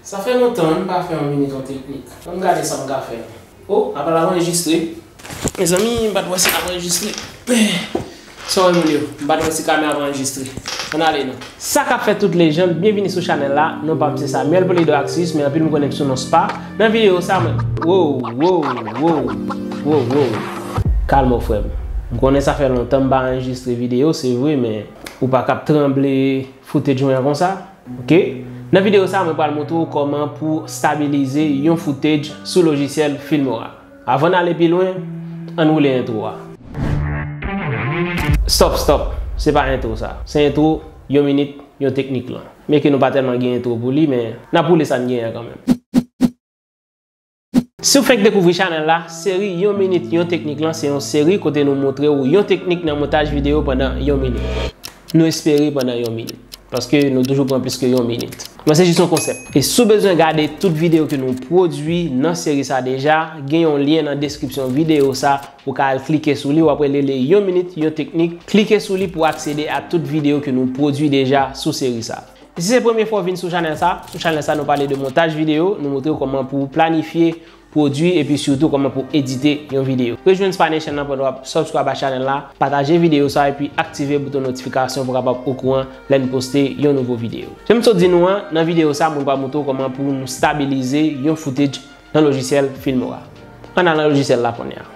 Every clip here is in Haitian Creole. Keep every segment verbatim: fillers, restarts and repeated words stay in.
Sa fè lontan m pa fè yon minit yon teknik. Ann gade sa m ka fè. Oh, apal ap anrejistre. Mezanmi, m pa t wè si l ap anrejistre. Sorry, moun yo. M pa t wè si kamera ap anrejistre. Ann ale non. Sa k ap fèt tout lejann, byenvini sou chanèl la. Non pa m se Samuel Polido Axius, men anpil moun konnen m sou non Spa. Nan videyo sa, mwen. Wow, wow, wow, wow, wow. Kalme w, frè m. M konnen sa fè lontan m pa anrejistre videyo, se vre, men ou pa ka ap tranble footage mwen an konsa. Ok? Nan videyo sa, mwen pral montre w kòman pou stabilize yon footage sou lojisyèl Filmora. Avan n ale pi lwen, ann woule entwo a. Stop, stop. Se pa entwo sa. Se entwo yon minit, yon teknik lan. Byenke nou pa tèlman gen entwo pou li, men n ap woule sa n genyen an kanmenm. Si w fenk dekouvri chanèl la, seri Yon Minit, Yon Teknik lan se yon seri kote nou montre w yon teknik nan montaj videyo pandan yon minit. Nou espere pandan yon minit. Paske nou toujou pran plis ke yon minit. Men se jis yon konsèp. E si w bezwen gade tout videyo ke nou pwodui nan seri sa deja, gen yon lyen nan deskripsyon videyo sa, ou ka al klike sou li, w ap wè li rele Yon Minit, Yon Teknik. Klike sou li pou w aksede a tout videyo ke nou pwodui deja sou seri sa. E si se premye fwa w vin sou chanèl sa, sou chanèl sa nou pale de montaj videyo, nou montre w kòman pou w planifye, pwodui epi sitou kòman pou w edite yon videyo. Rejwenn Spa Nation nan pandan w ap subscribe a chanèl la, pataje videyo sa epi aktive bouton notifikasyon pou w kapab okouran lè n poste yon nouvo videyo. Jan m sot di nou an, nan videyo sa, mwen pral montre w kòman pou nou stabilize yon footage nan lojisyèl Filmora. Ann al nan lojisyèl la kounye a.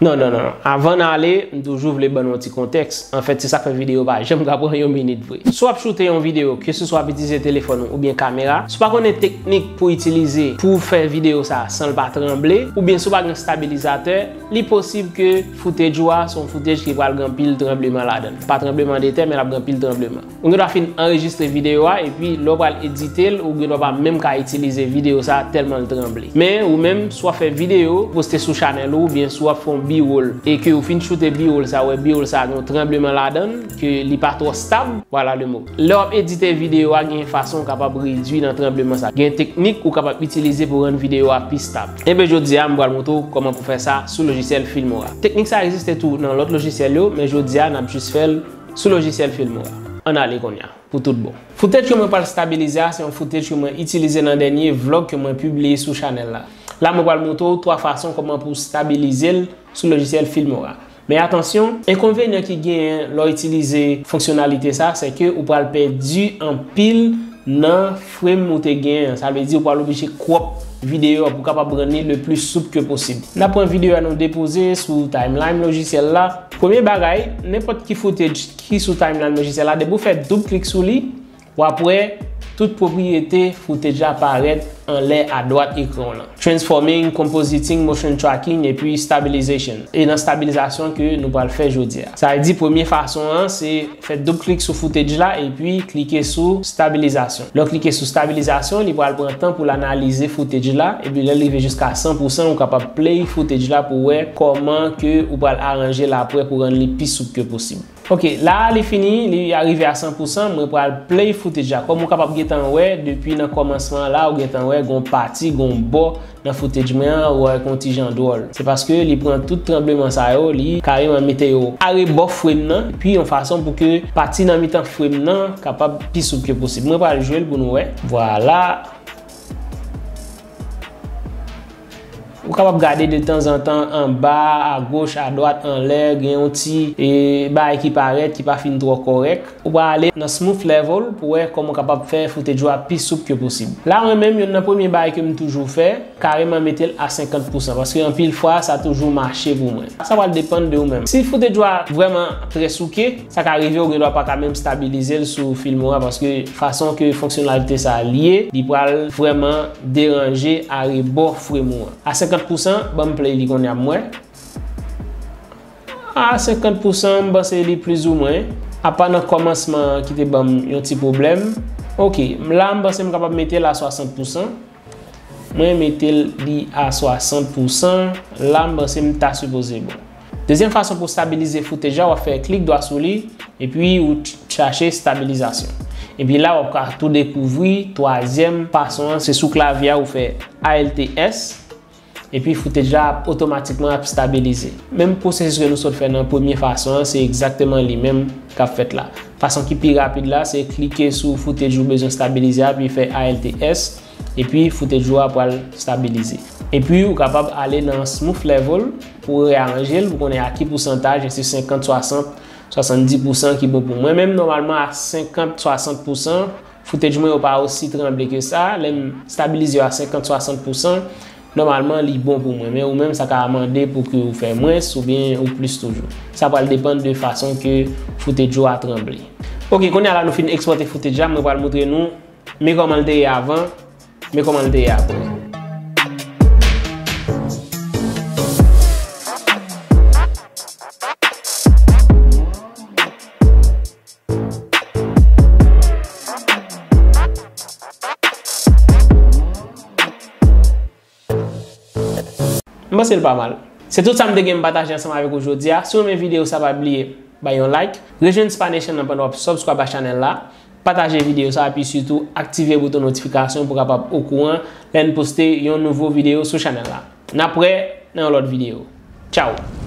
Non, non, non, non. Avan n ale, m toujou vle ban nou yon ti kontèks. Anfèt, se sa k fè videyo pa janm ka pran yon minit vre. Si w ap choute yon videyo, keseswa w ap itilize telefòn ou oubyen kamera, si w pa konnen teknik pou w itilize pou w fè videyo sa a san l pa tranble, oubyen si w pa gen stabilizatè, li posib ke footage ou a se yon footage ki pral gen anpil tranbleman ladan l. Pa tranbleman de tè, men l ap gen anpil tranbleman. Ou gen dwa fin anrejistre videyo a, epi lè w pral edite l, ou gen dwa pa menm ka itilize videyo sa a tèlman l tranble. Men, ou menm, si w ap fè videyo, poste sou chanèl ou, oubyen si w ap fè yon B-roll, e ke ou fin choute B-roll sa, ou wè B-roll sa a gen yon tranbleman ladan l, ke li pa twò stab, voilà le mot. Lè w ap edite videyo a, gen fason w kapab redui nan tranbleman sa. Gen teknik ou kapab itilize pou rann videyo a pi stab. Enben, jodi a, m pral montre w kòman pou fè sa sou lojisyèl Filmora. Teknik sa egziste tou nan lòt lojisyèl yo, men jodi a, n ap jis fè l sou lojisyèl Filmora. Ann ale kounye a, pou tout bon. Footage ke mwen pral stabilize a, se yon footage ke mwen itilize nan dènye vlog ke mwen pibliye sou chanèl la. La, mwen pral montre w twa fason kòman pou w stabilize l sou lojisyèl Filmora. Men atansyon, enkonvenyan ki genyen lè w itilize fonksyonalite sa, se ke ou pral pèdi anpil nan frame ou te genyen an. Sa vle di ou pral oblije crop videyo a pou w kapab rann li le pli soup ke posib. N ap pran videyo a nou depoze sou timeline lojisyèl la. Premye bagay, nenpòt ki footage ki sou timeline lojisyèl la, depi w fè doub klik sou li, w ap wè tout pwopriyete footage la parèt anlè adwat ekran w lan. Transforming, compositing, motion tracking, epi stabilization. E nan stabilizasyon ke nou pral fè jodi a. Sa vle di premye fason an, se fè doub klik sou footage la epi klike sou stabilizasyon. Lè w klike sou stabilizasyon, li pral pran tan pou l analize footage la, epi lè l rive jiska san pou san, ou kapab play footage la pou w wè kòman ke ou pral aranje l apre pou rann li pi soup ke posib. Ok, la a li fini, li arive a san pou san, mwen pral play footage la. Kòm ou kapab gentan wè, depi nan kòmansman an la, ou gentan wè, gon pati, gon bò nan footage mwen an, ou wè, gon ti jan dwòl. Se paske li pran tout tranbleman sa yo, li kareman mete yo arebò frame nan, epi yon fason pou ke pati nan mitan frame nan kapab pi soup ke posib. Mwen pral jwe l pou nou wè. Vwala. Ou kapab gade de tanzantan anba, agoch, adwat, anlè, gen yon ti, e, bagay ki parèt, ki pa fin twò kòrèk. Ou pral ale nan smooth level pou wè kòman w kapab fè footage ou a pi soup ke posib. La, mwen menm, youn nan premye bagay ke m toujou fè, kareman mete l a senkant pou san, paske anpil fwa, sa toujou mache pou mwen. Sa pral depann de ou menm. Si footage ou a vrèman trè souke, sa ka rive ou gen dwa pa ka menm stabilize l sou Filmora, paske fason ke fonksyonalite sa a li ye, li pral vrèman deranje arebò frame ou an. A senkant pou san, ban m play li kounye a pou m wè. A senkant pou san, m panse li plizoumwen. Apa nan kòmansman an ki te ban m yon ti pwoblèm. Ok, la m panse m kapab mete l a swasant pou san. Mwen mete l li a swasant pou san. La m panse m ta sipoze bon. Dezyèm fason pou stabilize footage la, w ap fè klik dwa sou li, epi ou ch-, chache stabilizasyon. Epi la, w ap ka tou dekouvri twazyèm fason an, se sou klavye a ou fè A L T S. Epi footage la ap otomatikman ap stabilize. Menm pwosesis ke nou sot fè nan premye fason an, se egzakteman li menm k ap fèt la. Fason ki pi rapid la, se klike sou footage ou bezwen stabilize a, epi fè A L T S. Epi footage ou a pral stabilize. Epi ou kapab ale nan smooth level pou reyaranje l, pou konnen a ki pousantaj, èske senkant, swasant, swasanndis pousan ki bon pou mwen. Menm nòmalman a senkant, swasant pousan, footage mwen yo pa osi tranble ke sa. Lè m stabilize yo a senkant, swasant pousan, nòmalman li bon pou mwen. Men ou menm sa ka mande pou ke ou fè mwens oubyen ou plis toujou. Sa pral depann de fason ke footage ou a tranble. Ok, kounye a la nou fin ekspòte footage la, mwen pral montre nou men kòman l te ye avan, men kòman l te ye apre. M panse l pa mal. Se tout sa m te gen m pataje ansanm avèk ou jodi a. Si w renmen videyo sa, pa bliye bay yon like. Rejwenn Spa Nation nan pandan w ap subscribe a chanèl la. Pataje videyo sa, epi sitou aktive bouton notifikasyon pou w kapab okouran lè n poste yon nouvo videyo sou chanèl la. N ap wè nan yon lòt videyo. Tchao!